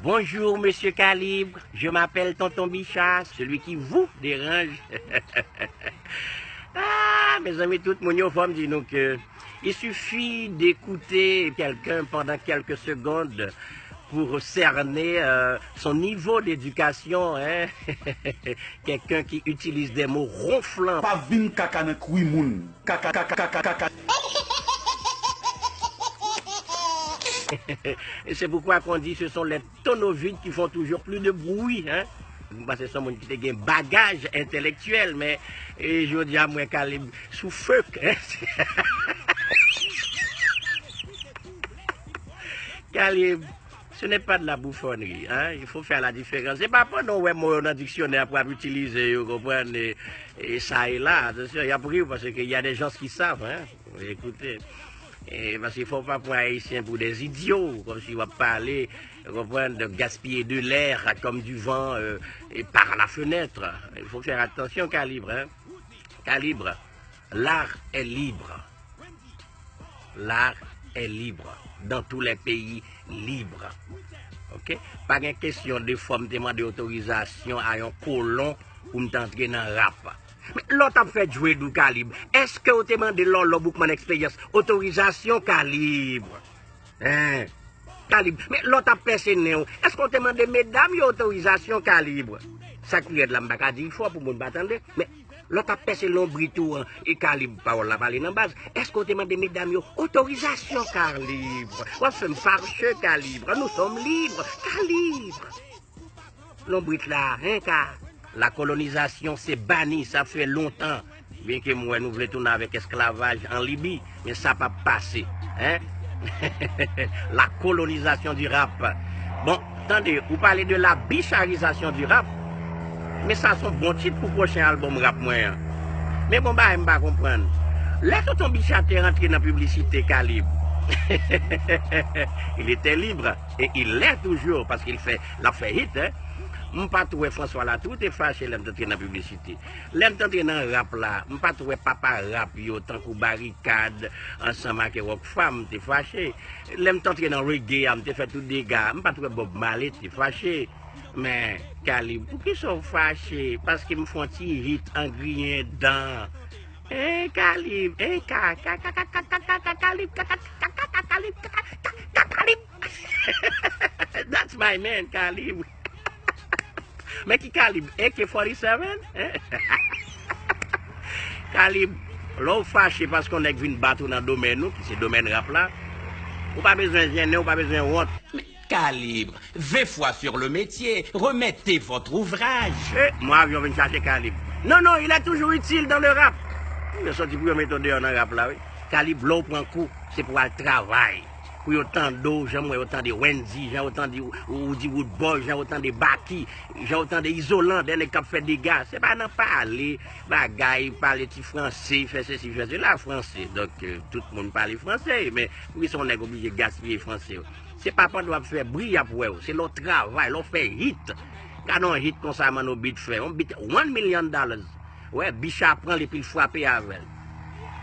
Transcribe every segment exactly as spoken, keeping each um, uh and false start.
Bonjour, monsieur Calibre. Je m'appelle Tonton Bicha, celui qui vous dérange. Ah, mezanmi, tout moun yo, fò m di nou ke il suffit d'écouter quelqu'un pendant quelques secondes pour cerner euh, son niveau d'éducation, hein? Quelqu'un qui utilise des mots ronflants. Pa vin kaka nan kwi moun. Kaka, kaka, kaka, kaka. Et c'est pourquoi qu'on dit ce sont les tonneaux vides qui font toujours plus de bruit, hein? Mwen panse se yon moun ki te gen bagaj entèlektyèl, men e, jodi a mwen Kalib sou fek, hein? Kalib, ce n'est pas de la bouffonnerie, hein? Il faut faire la différence. Se pa pandan w wè mo yo nan diksyonè pou w ap itilize yo, konprann, e, e sa e la. Atansyon, y ap ri w paske y a des gens qui savent, hein? Ekoute, e, paske fò w pa pran Ayisyen pou des idiots, kòmsi w ap pale, ou konprann, de gaspiller de l'air comme du vent euh, et par la fenêtre. Il faut faire attention, Calibre, hein? Calibre, l'art est libre. L'art est libre. Dans tous les pays libres. Ok? Pa gen kesyon de fò m te mande otorizasyon a yon kolon pou m te antre nan rap. Men lè w t ap fè Djwedou Kalib, èske w te mande Lòlò Boukman Eksperyans otorizasyon Kalib? Hein? Kalib, men lè w t ap pèse nen w, èske w te mande medam yo otorizasyon Kalib? Sa ki rèd la, m pa ka di l fò pou moun pa tande, men lè w t ap pèse lonbrit ou an, e Kalib, pawòl la pale nan baz, èske w te mande medam yo otorizasyon Kalib? W ap fè m fache Kalib, nous sommes libres Kalib. Lonbrit la, hein, ka. La colonisation se bani, sa fè lontan. Byen ke m wè nou vle tounen avèk esklavaj an Libi, men sa p ap pase, hein? La colonisation du rap. Bon, tande, ou pale de la bicharisation du rap, men sa se yon bon tit pou pwochen albòm rap mwen an. Men bon bagay m pa konprann. Lè Tonton Bicha te rantre nan piblisite Kalib, il était libre. E il l'est toujours, paske l fè, l ap fè hit, hein. M pa t wè François Latou te fache lè m t antre nan piblisite. Lè m t antre nan rap la, m pa t wè papa rap yo, tankou Barikad, ansanm ak Rockfam, te fache. Lè m t antre nan reggae a, m te fè tout dega. M pa t wè Bob Marley te fache. Men, Kalib, poukisa w fache? Paske m fè yon ti hit an griyen dan. Hein, Kalib, hein, ka, ka, ka, Kalib, ka, ka, Kalib, ka, ka, ka, Kalib. That's my man, Kalib. Men ki Kalib, A K forty-seven? Hein? Kalib, lè w fache paske yon nèg vin bat ou nan domèn ou, ki se domèn rap la, ou pa bezwen jennen, ou pa bezwen wont. Kalib, vingt fois sur le métier, remettez votre ouvrage. E, mwen avyon vin chache Kalib. Non, non, il est toujours utile dans le rap. Yo soti pou yo mete w deyò nan rap la, wi. Kalib, lè w pran kou, se pou w al travay. Pou yo tande w, jan m wè yo tande Wendy, jan yo tande Roody Roodboy, jan yo tande Baky, jan yo tande Izolan, de nèg k ap fè dega. Se pa nan pale, bagay, pale ti franse, fè sesi, fè sela, franse. Donk, euh, tout moun pale franse, men poukisa yon nèg oblije gaspiye franse yo? Se pa pandan w ap fè bri y ap wè w, se lè w travay, lè w fè hit. Gade yon hit konsa Manno Beat fè, yon beat one million dollars. Wè, Bicha pran l epi l frape avè l.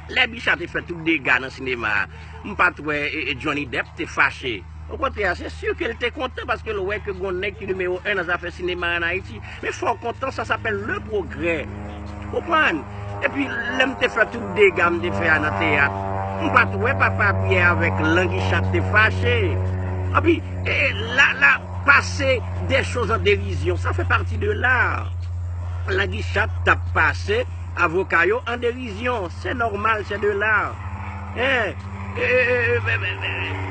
Lè Bicha te fè tout dega nan sinema a, m pa t wè e, e Johnny Depp te fache. Okontrè, se si ke l te kontan paske l wè ke gon nèg ki nimewo en nan zafè sinema an Ayiti. Men fò w kontan, ça s'appelle le progrès. Konprann? Epi, lè m te fè tout dega m te fè a nan teyat, m pa t wè Papa Pyè avèk Langichat te fache. Epi, e, la, la, passer des choses en dérision, ça fait partie de l'art. Langichat t ap pase avoka yo an derizyon. C'est normal, c'est de l'art. Hein? E, e, e, e, e,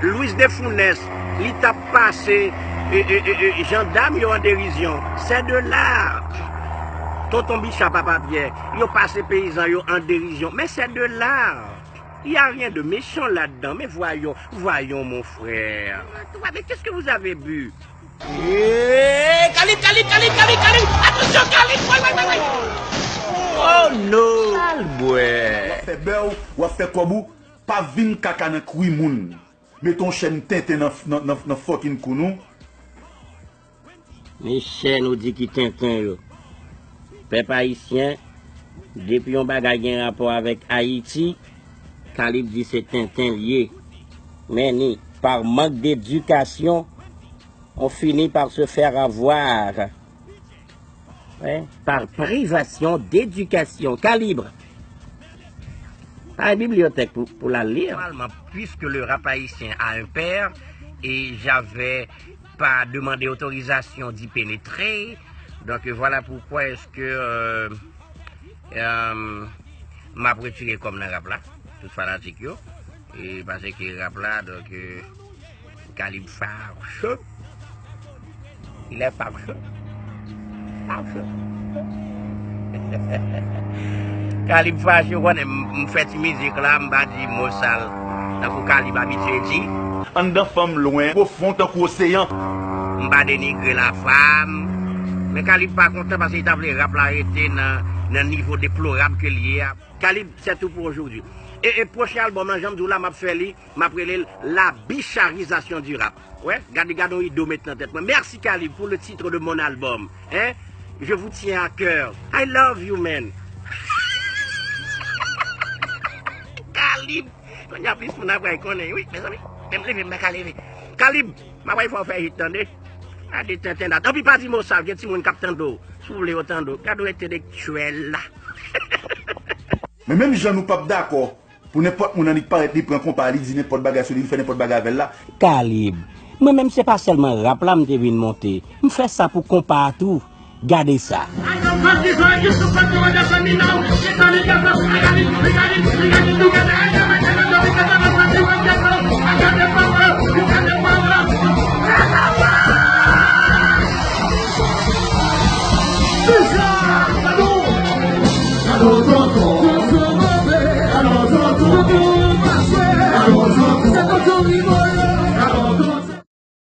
e, Louis de Funès, li t ap pase e, e, e, e, jandam yo an derizyon. C'est de l'art. Tonton Bicha, Papa Pyè, yo pase peyizan yo an derizyon. Men c'est de l'art. Il y a rien de méchant là-dedans. Mais voyons, voyons, mon frère. Mais qu'est-ce que vous avez bu? Hey, Kalib, Kalib, Kalib, Kalib, Kalib! Attention, Kalib! Woy, woy, woy, woy! Oh no! Al bwè! W ap fè bè w, w ap fè kòb ou, pa vin kaka nan kwi moun. Mete yon chèn tenten nan, nan, nan, nan fucking kou nou. Men chèn ou di ki tenten yo. Pèp ayisyen, depi yon bagay gen rapò avèk Ayiti, Kalib di se tenten l ye. Men ni, par manque d'éducation, On finit par se faire avoir, hein, par privation d'éducation. Kalib, pa gen bibliyotèk pou, pou l al li. Normalement, puisque le rap haïtien a un père, et j'avais pas demandé autorisation d'y pénétrer, donc voilà pourquoi est-ce que euh, euh, m ap retire kò m nan rap la, tout fanatik yo, e paske rap la, donk, euh, Kalib fache. Il est fache. Fache. Kalib fache, ou konnen, m, m fè ti mizik la, m pa di mo sal. Tankou Kalib abitye di. Anndan fanm lwen, pwofon tankou oseyan. M pa denigre lafanm. Men Kalib pa kontan paske li ta vle rap la rete nan, nan nivo deplorab ke l ye a. Kalib, c'est tout pour aujourd'hui. E, e pwochen albòm lan, jan m di w la, m ap fè li, m ap rele l La Bicharisation du Rap. Wè, gade, gade yon ide w met nan tèt mwen. Merci Kalib pour le titre de mon album. Hein? Je vous tiens à cœur. I love you, man. Kalib. Kounye a plis moun ap pral konnen, wi, mezanmi. Menm leve, m pa ka leve. Kalib, m ap pral fè w fè hit, tande. Gade tenten dat. Anpi pa di mo sa, gen timoun k ap tande w. Si w vle yo tande w. Gade w entelektyèl la. Men menm jan nou p ap dakò pou nenpòt moun annik parèt li pran konpa li di nenpòt bagay sou li, li fè nenpòt bagay avè l la. Kalib. Mwen menm se pa sèlman rap la m te vin monte. M fè sa pou konpa a tou. Gade sa.